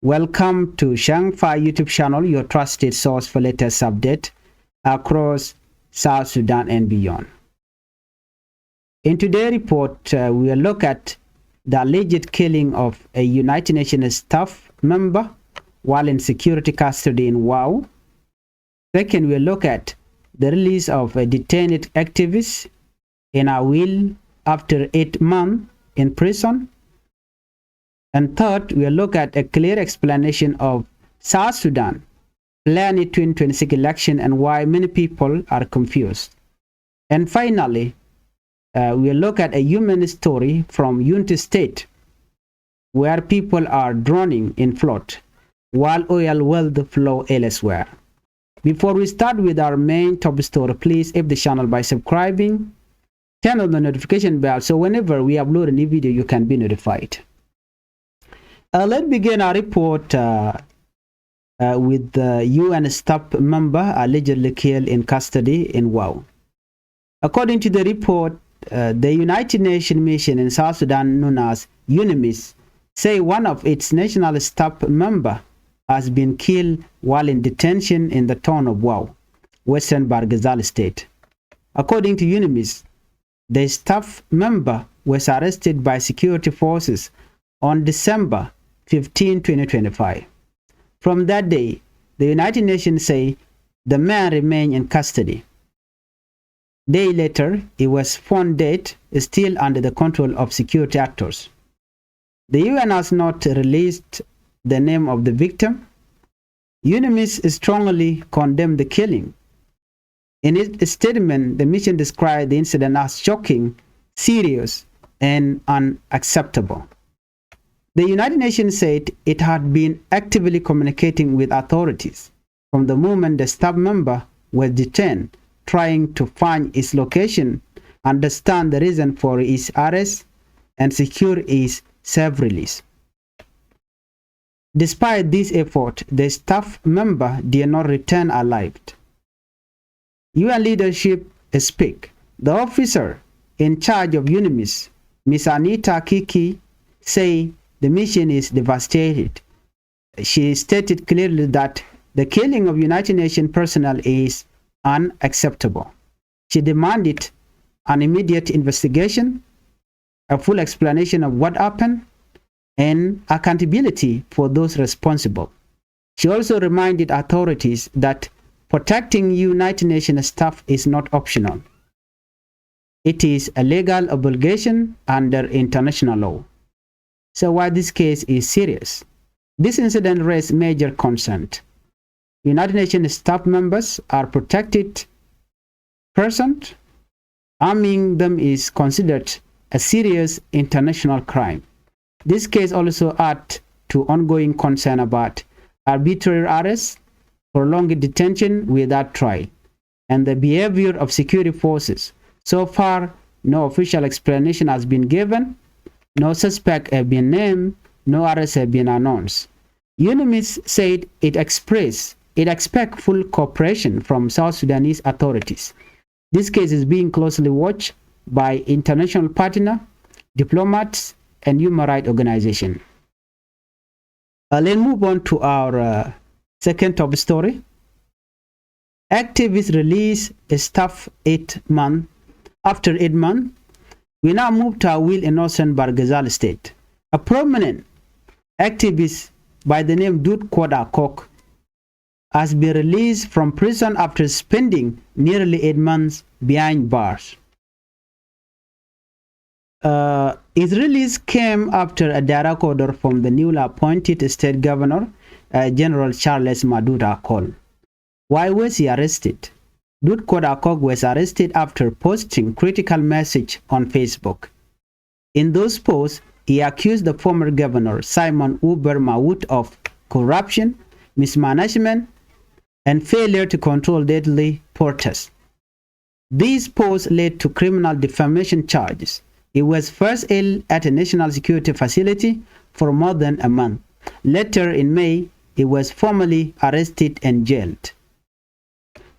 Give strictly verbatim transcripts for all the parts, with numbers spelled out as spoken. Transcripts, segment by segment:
Welcome to Shangfa YouTube channel, your trusted source for latest update across South Sudan and beyond. In today's report, uh, we'll look at the alleged killing of a United Nations staff member while in security custody in Wau. Second, we'll look at the release of a detained activist in Awil after eight months in prison. And third, we'll look at a clear explanation of South Sudan planned twenty twenty-six election and why many people are confused. And finally, uh, we'll look at a human story from Unity State, where people are drowning in flood, while oil wealth flow elsewhere. Before we start with our main top story, please help the channel by subscribing, turn on the notification bell, so whenever we upload a new video, you can be notified. Uh, let's begin our report, uh, uh, with the U N staff member allegedly killed in custody in Wau. According to the report, uh, the United Nations mission in South Sudan, known as UNMISS, say one of its national staff member has been killed while in detention in the town of Wau, western Bahr el Ghazal State. According to UNMISS, the staff member was arrested by security forces on December fifteen, twenty twenty-five. From that day, the United Nations say the man remained in custody. Day later, he was found dead, still under the control of security actors. The U N has not released the name of the victim. UNMISS strongly condemned the killing. In its statement, the mission described the incident as shocking, serious, and unacceptable. The United Nations said it had been actively communicating with authorities from the moment the staff member was detained, trying to find his location, understand the reason for his arrest, and secure his safe release. Despite this effort, the staff member did not return alive. U N leadership speak. The officer in charge of UNMISS, Miss Anita Kiki, say the mission is devastated. She stated clearly that the killing of United Nations personnel is unacceptable. She demanded an immediate investigation, a full explanation of what happened, and accountability for those responsible. She also reminded authorities that protecting United Nations staff is not optional. It is a legal obligation under international law. So why this case is serious? This incident raised major concern. United Nations staff members are protected persons. Harming them is considered a serious international crime. This case also add to ongoing concern about arbitrary arrest, prolonged detention without trial, and the behavior of security forces. So far, no official explanation has been given, no suspect have been named, no arrests have been announced. UNMISS said it express, it expect full cooperation from South Sudanese authorities. This case is being closely watched by international partner, diplomats, and human rights organization. Uh, let's move on to our, uh, second top story. Activists release staff eight month, after eight months. We now move to Awil in northern Bahr el Ghazal State. A prominent activist by the name Dut Kuot Akok has been released from prison after spending nearly eight months behind bars. Uh, his release came after a direct order from the newly appointed state governor, uh, General Charles Madut Akol. Why was he arrested? Dut Kuot Akok was arrested after posting critical message on Facebook. In those posts, he accused the former governor, Simon Uber Mawut, of corruption, mismanagement, and failure to control deadly protests. These posts led to criminal defamation charges. He was first held at a national security facility for more than a month. Later in May, he was formally arrested and jailed.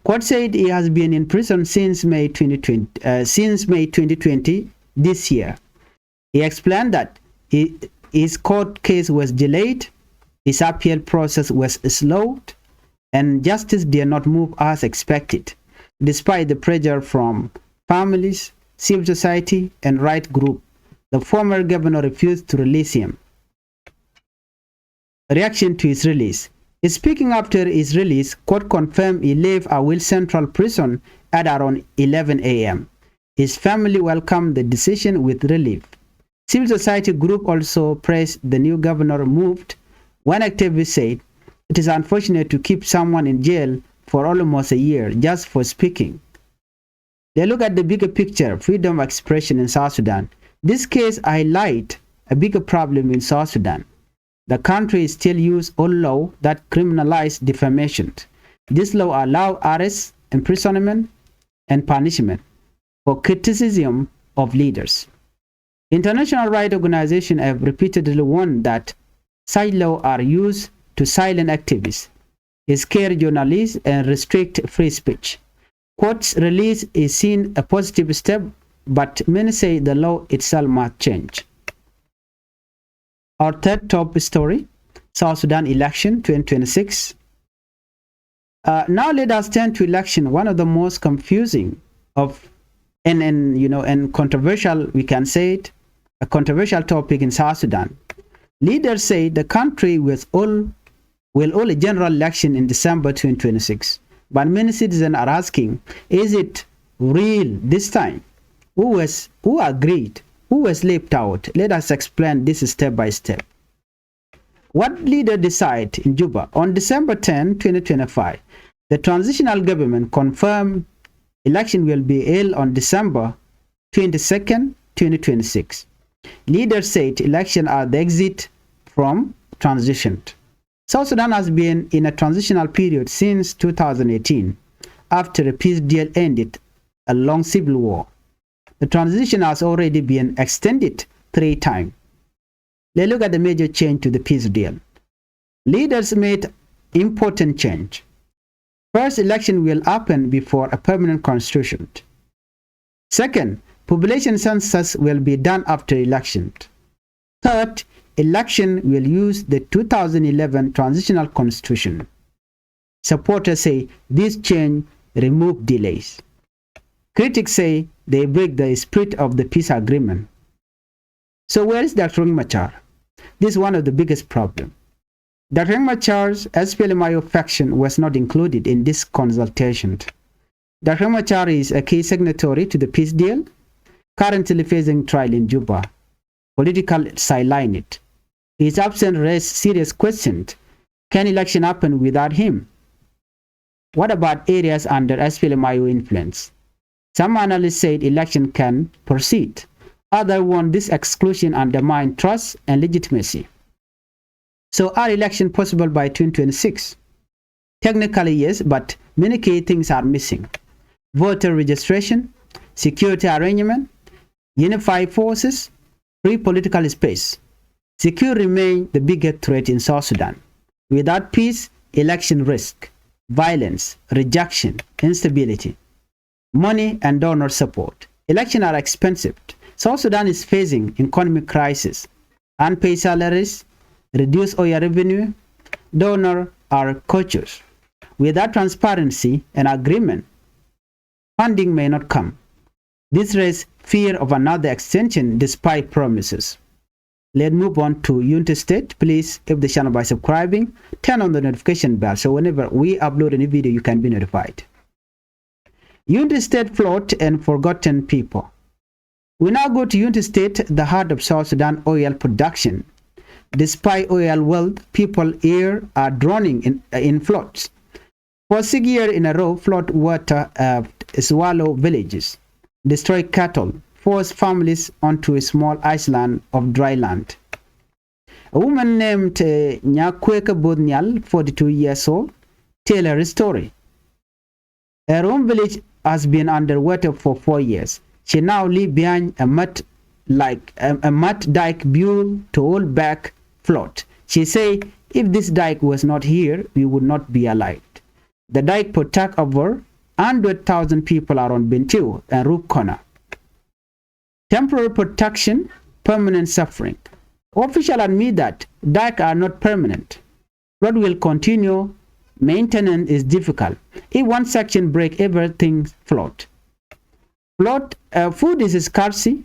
Kuot said he has been in prison since May twenty twenty, uh, since May twenty twenty this year. He explained that he, his court case was delayed His appeal process was slowed, and justice did not move as expected, despite the pressure from families, civil society, and right group. The former governor refused to release him. Reaction to his release. Speaking after his release, court confirmed he left Awil Central Prison at around eleven a m. His family welcomed the decision with relief. Civil society group also praised the new governor moved. One activist said, "It is unfortunate to keep someone in jail for almost a year just for speaking." They look at the bigger picture, freedom of expression in South Sudan. This case highlight a bigger problem in South Sudan. The country still use old law that criminalize defamation. This law allow arrest, imprisonment, and punishment for criticism of leaders. International rights organizations have repeatedly warned that such laws are used to silence activists, scare journalists, and restrict free speech. Court's release is seen a positive step, but many say the law itself must change. Our third top story, South Sudan election twenty twenty-six. Uh, now let us turn to election, one of the most confusing of and, and you know and controversial, we can say it, a controversial topic in South Sudan. Leaders say the country will all will hold a general election in December twenty twenty-six. But many citizens are asking, is it real this time? Who was who agreed? Who was left out? Let us explain this step by step. What leader decide in Juba on December tenth, twenty twenty-five? The transitional government confirmed election will be held on December twenty-second, twenty twenty-six. Leaders said election are the exit from transition. South Sudan has been in a transitional period since two thousand eighteen, after a peace deal ended a long civil war. The transition has already been extended three times. Let's look at the major change to the peace deal. Leaders made important change. First, election will happen before a permanent constitution. Second, population census will be done after election. Third, election will use the two thousand eleven transitional constitution. Supporters say this change remove delays. Critics say they break the spirit of the peace agreement. So where is Doctor Riek Machar? This is one of the biggest problem. Doctor Riek Machar's S P L M I O faction was not included in this consultation. Doctor Riek Machar is a key signatory to the peace deal, currently facing trial in Juba. Political sideline it. His absence raises serious questions. Can election happen without him? What about areas under S P L M I O influence? Some analysts said election can proceed. Others warn this exclusion undermine trust and legitimacy. So are election possible by twenty twenty-six? Technically, yes, but many key things are missing. Voter registration, security arrangement, unified forces, free political space. Security remain the biggest threat in South Sudan. Without peace, election risk, violence, rejection, instability. Money and donor support. Elections are expensive. South Sudan is facing economic crisis, unpaid salaries, reduced oil revenue, donors are cautious. Without transparency and agreement, funding may not come. This raises fear of another extension despite promises. Let's move on to Unity State. Please, if the channel by subscribing, turn on the notification bell so whenever we upload a new video, you can be notified. Unity State flood and forgotten people. We now go to Unity State, the heart of South Sudan oil production. Despite oil wealth, people here are drowning in, in floods. For six years in a row, flood water uh, swallow villages, destroy cattle, force families onto a small island of dry land. A woman named uh, Nyakweka Bodnyal, forty-two years old, tell her story. Her own village has been underwater for four years. She now live behind a mud like a, a mud dike built to hold back flood. She say, if this dike was not here, we would not be alive. The dike protect over hundred thousand people around Bentiu and Rukona. Temporary protection, permanent suffering. Officials admit that dikes are not permanent. Flood will continue. Maintenance is difficult. If one section break, everything flood. Flood, uh, food is scarcity.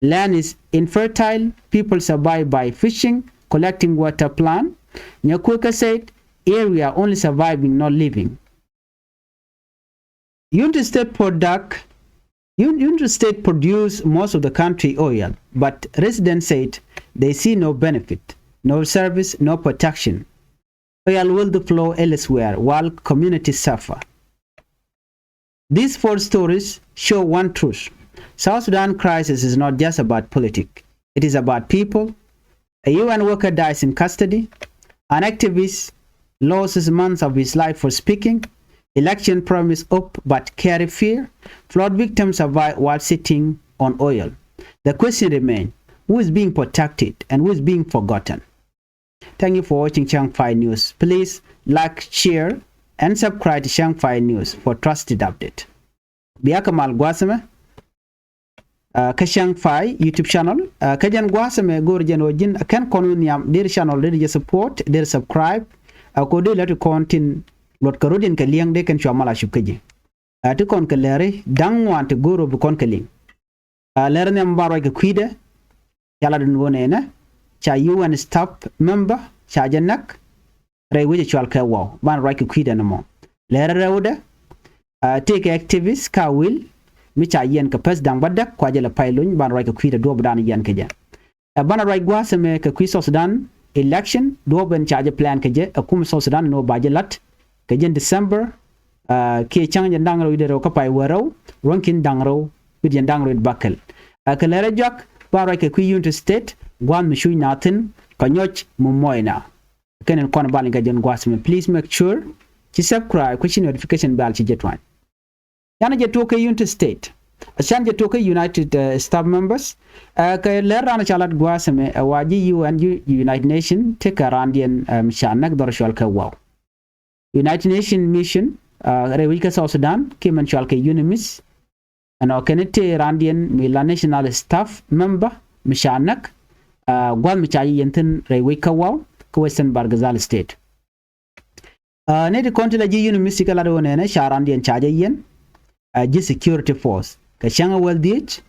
Land is infertile. People survive by fishing, collecting water plant. Nyakweka said, "Here we are only surviving, not living." United States product, Un- United States produce most of the country oil, but residents said they see no benefit, no service, no protection. Oil will flow elsewhere while communities suffer. These four stories show one truth. South Sudan crisis is not just about politics. It is about people. A U N worker dies in custody. An activist loses months of his life for speaking. Election promise hope but carry fear. Flood victims survive while sitting on oil. The question remains, who is being protected and who is being forgotten? Thank you for watching Chiang Fai News. Please like, share, and subscribe to Chiang Fai News for trusted update. Bia kɛ mal gua̱a̱th ɛmɛ, uh, kä Chiang Fai YouTube channel. Uh, kä jɛn gua̱a̱th ɛmɛ go̱o̱r jɛn ɣöö ji̱n kɛn kɔn wä nhiam, deri channel deri jɛ support, deri subscribe. Uh, kɛ ɣöö deri lät kɔn tin luɔt kɛ rɔ̱diɛn kɛ li̱eŋ dee kɛn cua mal a cup kä ji̱. Uh, ti kɔn kɛ lɛri da̱ŋ ŋuan ti go̱o̱r ɣöö bi kɔn kɛ liŋ. Uh, lɛri nhiam ban ruac kɛ kui̱dɛ. Ca lat in ɣöö nɛnɛ ca U N staff member ca jɛ näk rɛy wec ɛ cual kɛ Waw, ban ruac kɛ kui̱dɛ nɔmɔ. Lɛrɛ rɛwdɛ, uh, tëëkɛ activist ka wil mi ca yiɛn kɛ pɛth da̱ŋ bädäk kua jɛ lɛ pay lony, ban ruac kɛ kui̱dɛ duɔ̱ɔ̱pdan yiɛn kɛ jɛ. Ɛ banɛ ruac gua̱a̱th ɛmɛ kɛ kui̱ South Sudan election, duɔ̱ɔ̱p ɛn ca jɛ plan kɛ jɛ ɛ kum South Sudan ni wä ba jɛ la̱t kɛ jɛn December, uh, kiɛ cäŋ jɛn da̱ŋ rɛw wi̱cdɛ rɛw kä pay wä rɛw, ruɔ̱ŋ ki̱n da̱ŋ rɛw wi̱cdɛ jɛn da̱ŋ rɛw wi̱cdɛ bäkɛl. Ɛ kɛ lɛrɛ juak, ba ruac kɛ kui̱ Unity State, gua̱a̱th mi cuc na thi̱n kɛ nyɔc mi mɔɔyna. Kɛn in kɔn bal in kɛ jɛn gua̱a̱th ɛmɛ. Please make sure ci subscribe ku ci notification bell ci jɛ tuany. Canɛ jɛ tuɔk kɛ Unity State. Canɛ jɛ tuɔk kɛ United, uh, staff members. Uh, kɛ lɛr ran ca lat gua̱a̱th ɛmɛ, uh, wa ji̱ U N, U-, United Nation, tekɛ randiɛn, um, ca näk dhɔr cual kɛ Waw. United Nation Mission, uh, rɛy wec kä South Sudan, kiɛ mɛn cual kɛ UNMISS. Ɛnɔ kɛn tëë randiɛn mi la national staff member mi ca näk, uh, gua̱th mi ca yiɛn thi̱n rɛy wec kä Waw kä Western Bahr el Ghazal State. Uh, nɛy ti kɔn ti la ji̱ UNMISS kɛ lat ɣöö nɛnɛ ca randiɛn ca jɛ yiɛn, uh, ji̱ security force kɛ cäŋ ɛ wäl dhiec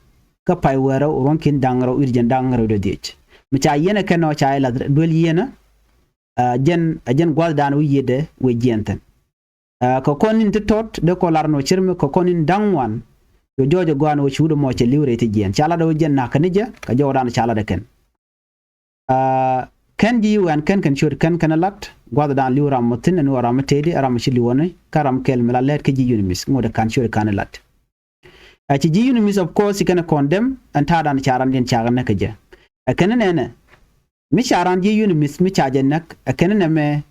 kä pay wä rɛw ruɔ̱ŋ ki̱n da̱ŋ rɛw wi̱cdɛ jɛn da̱ŋ rɛw wi̱cdɛ dhiec. Mi ca yiɛn ɛ kɛn ɔ ca jɛ lath duel yiɛn ɛ, uh, jɛn, uh, jɛn gua̱thdan wi̱i̱ yiëëdɛ wëë jiɛn thi̱n. Uh, kɛ kɔn in ti tɔt dee kɔn lar nɔ cir mi kɛ kɔn in da̱ŋ ŋuan. Jɔɔc ɛ gɔaa ni wä cuut ɛmɔ cɛ li̱w rɛy ti jiɛn. Ca lat ɛ wä jiɛn na̱k kɛn ni jɛ kɛ jɔwdan ca lat ɛ kɛn. Uh, kɛn ji̱ U N kɛn kɛn ciöt kɛn kɛn lat gua̱thdan li̱w ram mɔ thi̱n ɛn wä ram mi tëëdi ɛ ram mi ci li̱w ɔni kä ram kɛl mi la lɛɛt kä ji̱ UNMISS ŋot ɛ ka̱n ciöt ka̱n lat. Ɛ ci ji̱ UNMISS of course ci kɛn ɛ condemn ɛn ta̱a̱dan ca ran diɛn cakɛ näk kɛ jɛ. Ɛ kɛn nɛnɛ mi ca ran ji̱ UNMISS mi ca jɛ näk ɛ kɛn nɛmɛ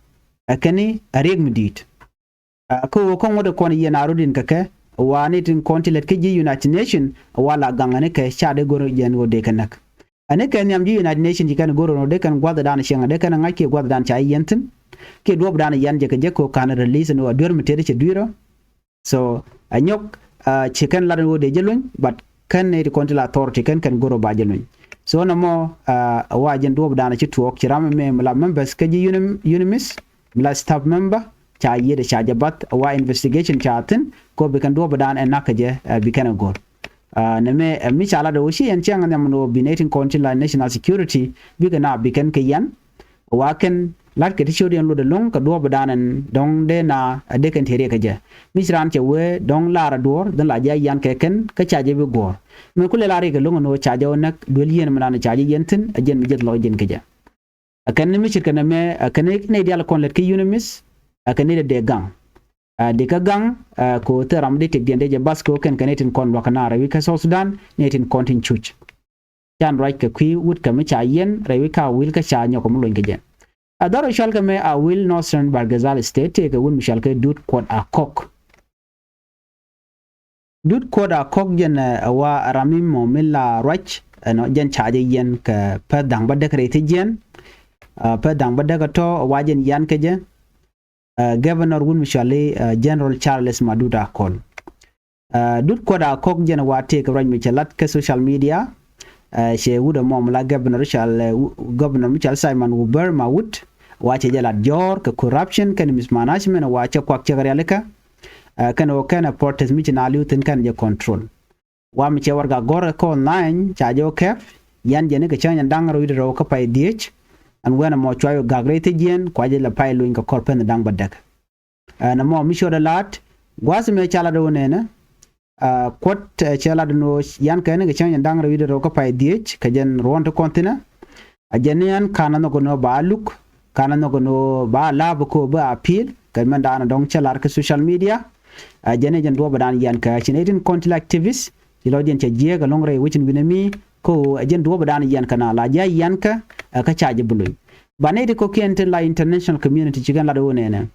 ɛ kɛn ɛ riɛk mi di̱i̱t. Ɛ kä ɣöö kä ŋuɔ̱t ɛ kɔn yiɛn a rot in kɛ kɛ wa ni tin kɔn ti lät kä ji̱ United Nation wa la gaŋ ani kɛ ca dee go̱r jɛn ɣöö dee kɛ näk. Ani kɛ nhiam ji̱ United Nation ci kɛn go̱r ɣöö dee kɛn gua̱thdan cieŋ dee kɛn ŋa̱c kiɛ gua̱thdan ca yiɛn thi̱n. Kiɛ duɔ̱ɔ̱pdan yiɛn jɛ kɛ jɛ kɛ ɣöö ka̱n release ni wa duer mi tëëdi cɛ dui̱rä. So a nyɔk, uh, ci kɛn lat ni wä dee jɛ luny, but kɛn ni ti kɔn ti la authority kɛn kɛn goro ba jɛ luny. So nɔmɔ, uh, a wa jɛn duɔp dan ci tuɔɔk ci ram mɛ mi la members kä ji̱ UNMISS, mi la staff member ca yiëëdɛ ca jɛ bath a wa investigation ca thi̱n kɔ bi kɛn duɔp dan ɛ nak kɛ jɛ, uh, bi kɛn ɛ gor. Uh, nɛ mɛ, uh, mi ca lat wä ci yɛn cɛŋ nhiam ni wä bi nɛ tin kɔn ti la national security bi kɛ na bi kɛn kɛ yɛn. Wa kɛn la̱t kɛ ti ciöt yɛn luɔt ɛlɔ̱ŋ kɛ duɔ̱ɔ̱p dan ɛn dɔ̱ŋ dee na a dee kɛn te riɛk kɛ jɛ. Mi ci raan cɛ wee dɔ̱ŋ lar a duɔ̱ɔ̱r dhän la jɛ a yian kɛ kɛn kä ca jɛ bi guɔ̱ɔ̱r. Mɛ kulɛ la riɛk ɛlɔ̱ŋ ɛn ɣöö ca jɛ wä näk duel yiɛn mi naan ca jɛ yiɛn thi̱n a jɛn mi jeth lɔk ji̱n kɛ jɛ. A kɛn ni mi ce̱tkɛ nɛmɛ a kɛn ni diaal kɔn lät kä UNMISS a kɛn ni dee dee gaŋ. A dee kä gaŋ, a kɛ ɣöö thil ram dee tëkdiɛn dee jɛ bath kɛ ɣöö kɛn kɛ ni tin kɔn lua̱k kɛ naar wi̱i̱ kä South Sudan ni tin kɔn tin cuc. Can ruac kɛ kui̱ wut kɛ mi ca yiɛn rɛy wi̱c ka wil kä ca nyɔk kɛ mi lony kɛ jɛ. A dhɔr ɔ cɔal kɛ mɛ a wil Northern Bahr el Ghazal State tëëkɛ wut mi cɔal kɛ Dut Kuɔt Akɔk. Dut Kuɔt Akɔk jɛn ɛ wa ram mi mɔ mi la ruac ɛnɔ jɛn ca jɛ yiɛn kɛ pɛth da̱ŋ bädäk rɛy thi̱jiɛn. Pɛth da̱ŋ bädäk ɛ tɔ̱ ɛ wa jɛn yian kɛ jɛ. Ɛ, Governor wun mi cɔali, ɛ, General Charles Madut Akol. Ɛ, Dut Kuɔt Akɔk jɛn wa tëëkɛ ruac mi cɛ lat kä social media. Ɛ, cɛ wut ɛmɔ mi la Governor cɔal, ɛ, Governor mi cɔal Simon Wubur Mawut. Wa cɛ jɛ lat jɔ̱ɔ̱r kɛ corruption kɛnɛ mismanagement, wa cɛ kuak cɛ kɛ rialikä. Ɛ, kɛnɛ ɣöö kɛnɛ protest mi ci na li̱w thi̱n kɛnɛ jɛ control. Wa mi cɛ warɛgak gɔ̱rkɛ kä online ca jɛ wä kɛp. Yan jɛ ni kɛ cäŋ jɛ da̱ŋ rɛw wi̱cdɛ rɛw kä pay dhieec. Ɛn wen ɛmɔ cua yɛ gak rɛy thiec jiɛn kua jɛ lɛ pay luny kɛ kɔr pɛn da̱ŋ bädäk. Ɛ, nɛmɔ mi ciötdɛ la̱t gua̱a̱th mɛ ca lat ɣöö nɛnɛ. Ɛ, kuɔt, ɛ, cɛ lat ni ɣöö yan kɛ ni kɛ cäŋ jɛ da̱ŋ rɛw wi̱cdɛ rɛw kä pay dhieec kɛ jɛn ruɔ̱n ti kɔn thi̱nɛ. Ɛ, jɛn ni yan ka̱n anhɔk ni ɣöö ba luk, ka̱n anhɔk ni ɣöö ba la̱p kä ɣöö ba appeal kɛ mɛn da̱a̱n dɔ̱ŋ cɛ lar kä social media. Ɛ, jɛn ni jɛn duɔ̱ɔ̱p dan yan kɛ ci ni eighteen county activist ci lɔcdiɛn cɛ jiɛɛk ɛlɔ̱ŋ rɛy wecin wi̱nɛ mi kä ɣöö ɛ jɛn duɔ̱ɔ̱p dan yan kɛ na la jɛ yan kɛ, ɛ, kä ca jɛ bi luny. Ba nɛy ti kɔ̱kiɛn tin la international community ci kɛn lat ɣöö nɛnɛ.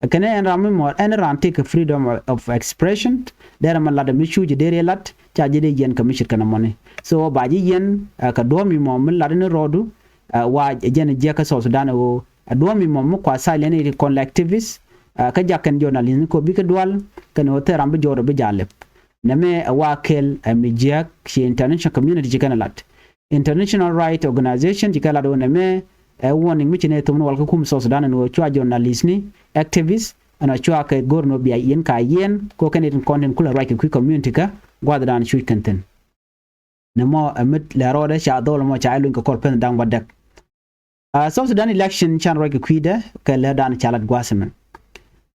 Ɛ kɛn ɛn ram mi mɔ ɛn raan tëëkɛ freedom of expression. Dee ram mi lat mi cu ji̱ dee rɛ lat ca ji̱ dee yɛn kɛ mi ce̱tkɛ nɔmɔni. So ba ji̱ yɛn, ɛ, kɛ duɔ̱ɔ̱p mi mɔ mi lat ni rɔɔdu, ɛ, wa jɛn jiɛk kä South Sudan ɣöö ɛ duɔ̱ɔ̱p mi mɔ mi kua silent ni ti kɔn lɛ activist, ɛ, kä jak kɛn journalist ni kɛ ɣöö bikɛ dual kɛn ɣöö thil ram bi jɔɔr bi jal lɛp. Nɛmɛ ɛ wa kɛl, ɛ, mi jiäk ci international community ci kɛn ɛ lat. International Right Organization ci kɛ lat ɣöö nɛmɛ ɛ warning mi ci nɛ thom ni wal kä kum South Sudan ɛn ɣöö cua journalist ni, activist, ɛn ɣöö cua kɛ go̱r ni ɣöö bia yɛn ka yɛn kɛ ɣöö kɛn itin kɔn tin kulɛ ruac kɛ kui̱ community kä gua̱a̱th dan cuc kɛn thi̱n. Nɛmɔ ɛ mi lɛ rɔɔdɛ ca dhɔl mɔ ca iluny kɛ kɔr pɛn da̱ŋ bädäk. Ɛ, South Sudan election can ruac kɛ kui̱dɛ kɛ lɛ dan ca lat gua̱a̱th mɛ.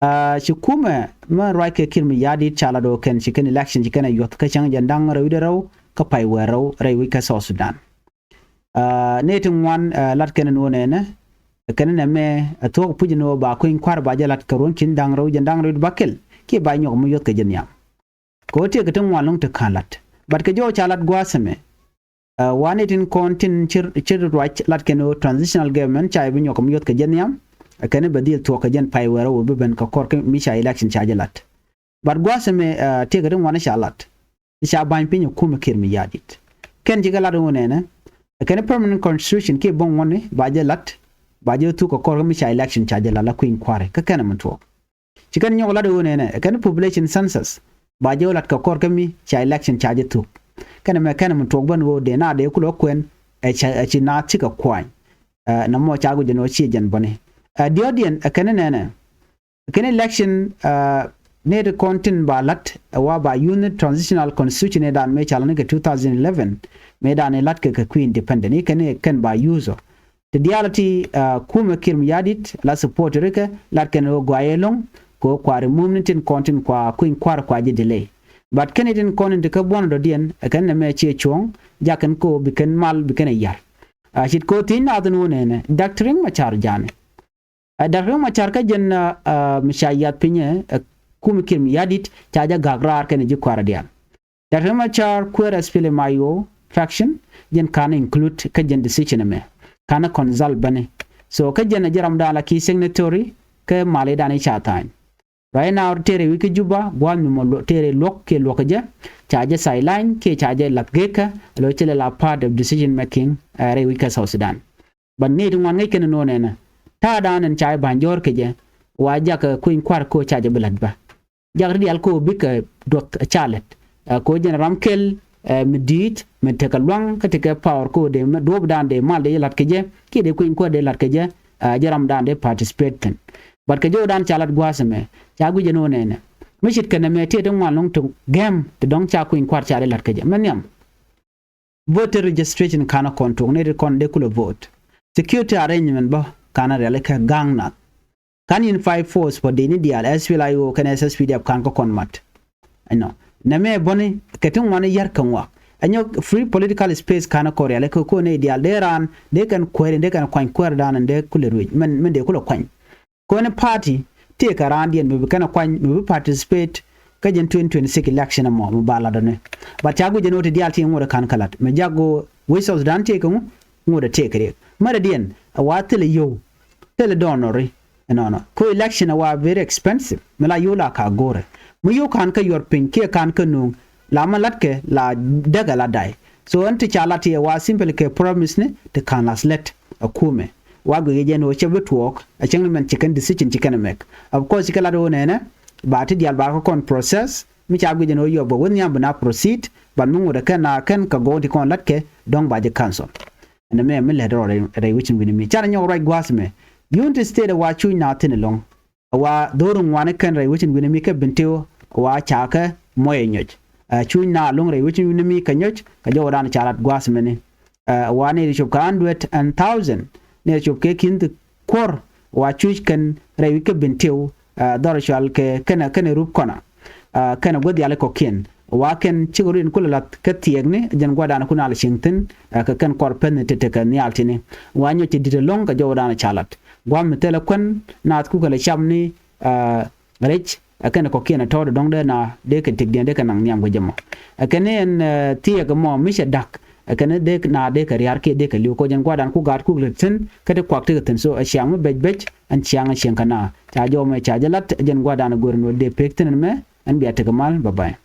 Ɛ, ci kumɛ mɛ ruac kɛ Kiir Mayardit ca lat ɣöö kɛn ci kɛn election ci kɛn ɛ yuɔth kä cäŋ jɛ da̱ŋ rɛw wi̱cdɛ rɛw kä pay wäl rɛw rɛy wec kä South Sudan. Ɛ, nɛy ti ŋuan, ɛ, lat kɛn ni ɣöö nɛnɛ kɛn nɛmɛ ɛ thuɔ̱k puc ni ɣöö ba kui̱ny kua̱r ba jɛ lat kɛ ruɔ̱n ci da̱ŋ rɛw jɛ da̱ŋ rɛw wi̱cdɛ bäkɛl kiɛ ba nyɔk mi yuɔth kɛ jɛ nhiam. Kɛ ɣöö tëëkɛ ti ŋuan lɔ̱ŋ ti ka̱n lat. But kɛ jɔw ca lat gua̱a̱th ɛmɛ. Ɛ, wa nɛy tin kɔn tin ci, ci ruac lat kɛn ɣöö transitional government ca jɛ bi nyɔk mi yuɔth kɛ jɛ nhiam. Ɛ kɛn bɛ dhil thuɔ̱k kɛ jɛn pay wäl rɛw ɣöö bi ben kɛ kɔr kä mi ca election ca jɛ lat. But gua̱a̱th ɛmɛ, ɛ, tëëkɛ ti ŋuan ca lat. Ca ba̱ny piny ɛ kumɛ Kiir Mayardit. Kɛn ci kɛ lat ɣöö nɛnɛ. Ɛ kɛn permanent constitution kiɛ buɔ̱ŋ ŋuɔ̱tni ba jɛ lat. Ba jɛ thuk kɛ kɔr kä mi ca election ca jɛ lat la kui̱ny kua̱ri kä kɛn ɛmɛ thuɔ̱k. Ci kɛn nyɔk lat ɣöö nɛnɛ ɛ kɛn population census ba jɛ lat kɛ kɔr kä mi ca election ca jɛ thuk. Kɛn ɛmɛ kɛn ɛmɛ tuɔk bän ɣöö dee na dee kulɛ kuɛn ɛ ca, ɛ ci naath cikɛ kuany. Ɛ, nɔmɔ ca guic jɛn ɣöö ciɛ jɛn bäni. Ɛ, diɔ̱ɔ̱diɛn ɛ kɛn nɛnɛ. Kɛn election, ɛ, nɛy ti kɔn tin ba la̱t ɛ wa ba yun transitional constitution ɛ dan mëë ca la̱t ni kɛ two thousand eleven mëë dan ɛ la̱t kɛ kɛ kui̱ independent i̱ kɛn ɛ kɛn ba use ɔ. Ti diaal ti, ɛ, kumɛ Kiir Mayardit la support rikɛ lat kɛn ɣöö gɔaa ɛlɔ̱ŋ kɛ ɣöö kua remove ni tin kɔn tin kua kui̱ny kua̱r kua ji̱ delay. But kɛn itin kɔn in ti kä buɔ̱n dɔ̱diɛn ɛ kɛn nɛmɛ ciɛ cuɔ̱ɔ̱ŋ jak kɛn kɛ ɣöö bi kɛn mal bi kɛn ɛ ya̱r. A, ce̱tkɛ ɣöö thiec naath in ɣöö nɛnɛ Doctor Riek Machar ja̱a̱nɛ. Ɛ, Doctor Riek Machar kä jɛn, ɛ, ɛ, mi ca yath piny ɛ, ɛ, kumɛ Kiir Mayardit ca jɛ gak raar kɛnɛ ji̱ kua̱r diaal. Doctor Riek Machar kuäär SPLM-IO faction jɛn ka̱n include kä jɛn decision ɛmɛ. Ka̱n consult bäni. So kä jɛn ɛ ji̱ ram da̱a̱n la ki signatory kä mali da̱a̱n i̱ ca tha̱a̱ny. Right now tëërɛ wi̱i̱ kä Juba gua̱a̱th mi mɔ tëërɛ luɔ̱k kiɛ luɔ̱k kä jɛ ca jɛ sideline kiɛ ca jɛ lath gekä. Lo cɛ lɛ la part of decision making, ɛ, rɛy wi̱i̱ kä South Sudan. But nɛy ti ŋuan ŋäc kɛn ni nöö nɛnɛ ta̱a̱ da̱a̱n ɛn ca jɛ ba̱ny jɔ̱ɔ̱r kɛ jɛ. Wa jakɛ kui̱ny kua̱r ko̱ ca jɛ bi la̱t bä. Jak ti diaal ko̱ bikɛ duɔth ɛ ca lät. Ɛ, ko̱ jɛn ram kɛl, ɛ, mi di̱i̱t mi tekɛ lua̱ŋ kä tekɛ power ko̱ dee duɔ̱ɔ̱p da̱a̱n dee mal dee la̱t kɛ jɛ kiɛ dee kui̱ny kua̱r dee la̱t kɛ jɛ. Ɛ, jɛ ram da̱a̱n dee participate thi̱n. But kɛ jɔw da̱a̱n ca la̱t gua̱a̱th ɛmɛ ca guic jɛ nöö nɛnɛ. Mi ce̱tkɛ nɛmɛ tëë ti ŋuan lɔ̱ŋ ti gɛm ti dɔ̱ŋ ca kui̱ny kua̱r ca dee la̱t kɛ jɛ mɛ nhiam. Voter registration ka̱n kɔn tuɔk nɛy ti kɔn dee kulɛ vote. Security arrangement bä ka̱n rialikä ga̱ŋ nath. Ka̱n unified force bä dee ni diaal SPLA-IO kɛnɛ SSPDF ka̱n kä kɔn mat. Ɛnɔ nɛmɛ bäni kɛ ti ŋuani yar kɛ ŋuak. Ɛnyɔ free political space ka̱n kɔn rialikä ko̱ nɛy diaal dee raan dee kɛn kuääri dee kɛn kuany kuäär da̱a̱n dee kulɛ ruec mɛn, mɛn dee kulɛ kuany. Kɔn party tëëkɛ raandiɛn mi bi kɛn ɛ kuany mi bi participate kä jɛn twenty twenty-six election ɛmɔ mi ba lat ɔni. But ca guic jɛn ɣöö ti diaal ti ŋot ɛ ka̱n kä lat mi jak ɣöö wec South Sudan tëëkɛ ŋu, ŋot ɛ tëëkɛ riɛk. Mɛrɛ diɛn ɛ wa thilɛ yio̱w, thilɛ dɔɔnɔri. Ɛnɔnɔ ko election ɛ wa very expensive mi la yio̱w la ka go̱rɛ. Mi yio̱w ka̱n kä yuɔr piny kiɛ ka̱n kä nuŋ la mi latkɛ la däk ɛ la day. So ɛn ti ca lat ti ɛ wa simple kɛ promise ni ti ka̱n lath lät ɛ kumɛ. Wa guic jɛn ɣöö cɛ bi tuɔɔk ɛ cäŋ ni mɛn ci kɛn decision ci kɛn ɛ make. Of course ci kɛ lat ɣöö nɛnɛ ba ti diaal ba kä kɔn process mi ca guic jɛn ɣöö yɔp bä wä nhiam bi na proceed. But mi ŋut ɛ kɛn na kɛn kɛ go̱o̱n ti kɔn la̱tkɛ dɔ̱ŋ ba jɛ cancel. Ɛn ɛmɛ mi lɛt rɔ rɛy wecin wi̱ni mi canɛ nyɔk ruac gua̱a̱th mɛ. Unity State ɛ wa cuc naath thi̱n ɛlɔ̱ŋ. Ɛ wa dho̱r ŋuani kɛn rɛy wecin wi̱ni mi kä Bentiu ɛ wa ca kɛ muɔyɛ nyɔc. Ɛ cuc naath ɛlɔ̱ŋ rɛy wecin wi̱ni mi kɛ nyɔc kɛ jɔwä dan ca lat gua̱a̱th mɛni. Ɛ wa nɛy ti cop kɛ hundred and thousand, nɛy ti cop kɛ ki̱n ti kuɔ̱r wa cuc kɛn rɛy wi̱c kä Bentiu, ɛ dhɔr cual kɛ kɛnɛ kɛnɛ rup kɔnɔ. Ɛ kɛnɛ guäth yali kɔ̱kiɛn wa kɛn cikɛ rut in kulɛ lath kä thiɛɛkni jɛn gua̱dan kun al cieŋ thi̱n. Ɛ kɛ kɛn kɔr pɛn ti tekɛ nhial tini wa nyɔc ti di̱t ɛlɔ̱ŋ kɛ jɔwä dan ca lat. Gua̱a̱th mi thilɛ kuän naath kukɛ lɛ cap ni, ɛ rɛc ɛ kɛnɛ kɔ̱kiɛn ɛ tɔ̱ɔ̱t ɛ dɔ̱ŋ dee na dee kɛ tëkdiɛn dee kɛ naŋ nhiam kɛ jɛ mɔ. Ɛ kɛn ni ɛn, ɛ thiɛɛk ɛmɔ mi cɛ da̱k ɛ kɛn ni dee na dee kɛ ria̱r kiɛ dee kɛ li̱w kɔ jɛn gua̱dan ku gaat kuk lät thi̱n kä ti kuak tekɛ thi̱n. So ɛ ciaŋ mi bɛc bɛc ɛn ciaŋ ɛ cieŋ kɛ na ca jɔw mɛ ca jɛ lat ɛ jɛn gua̱dan ɛ go̱r ɛn wä dee pek thi̱n ɛn mɛ. Ɛn bia tekɛ mal, bye bye.